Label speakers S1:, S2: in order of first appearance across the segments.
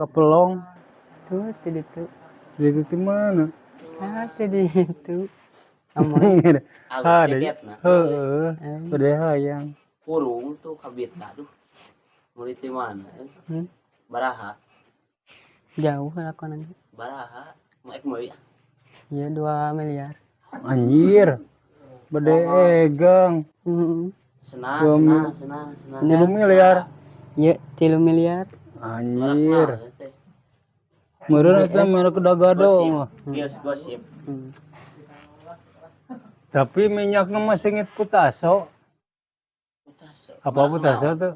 S1: Kapelong.
S2: Tuh, ti ditu.
S1: Di itu mana?
S2: Ah, ti ditu. Amoy.
S3: Alus
S1: Ada.
S3: jaketna.
S1: Heeh. Udah hayang.
S3: Kurung tuh kabita, aduh. Meuli ti mana? Eh?
S2: Hmm?
S3: Baraha?
S2: Jauh lakonan.
S3: Baraha? Mau ek meuli ah.
S2: Iya, 2 miliar.
S1: Anjir. Bade egang.
S3: Senang,
S1: Dua
S3: senang, senang, senang.
S1: 3 miliar.
S2: Iya, 3 miliar.
S1: Anjir. Meureun eta merek Dagado
S3: Gosip.
S1: Mah.
S3: Geus gosip.
S1: Tapi minyaknya mah sengit Putaso.
S3: Putaso.
S1: Apa Putaso tuh?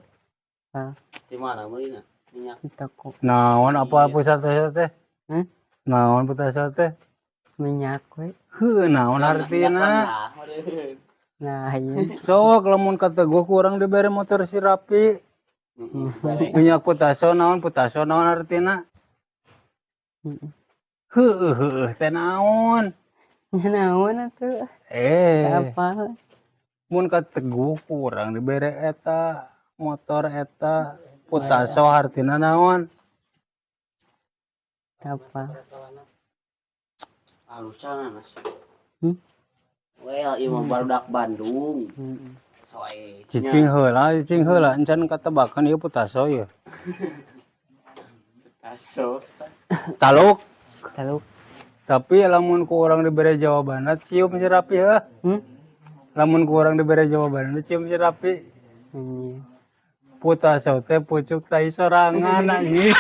S2: Ah,
S3: Di mana meulina? Minyak.
S2: Di toko.
S1: Naon apa Putaso teh?
S2: Hmm?
S1: Naon Putaso teh?
S2: Minyak we.
S1: Heuh, naon artina?
S2: Nah, iya.
S1: Sok lamun kata gua kurang dibere motor si Rapi. Minyak Putaso naon, Putaso naon artina? Heueuh, heueuh teh naon?
S2: Ya naon atuh?
S1: Eh,
S2: Apa?
S1: Mun kata gua kurang dibere eta motor eta, Putaso artina naon?
S2: Apa?
S3: Halusan nas.
S2: Hmm?
S3: Well, ieu mah barudak Bandung. Soe.
S1: Cicing heula, cicing heula, encan katebakan ieu Putaso ieu.
S3: Putaso.
S1: Taluk.
S2: Taluk.
S1: Tapi lamun ku urang dibere jawabanna cium si Rapi heuh.
S2: Hmm?
S1: Lamun ku urang dibere jawabanna cium si Rapi.
S2: Anjir.
S1: Putaso teh pucuk tai sorangan, anjing.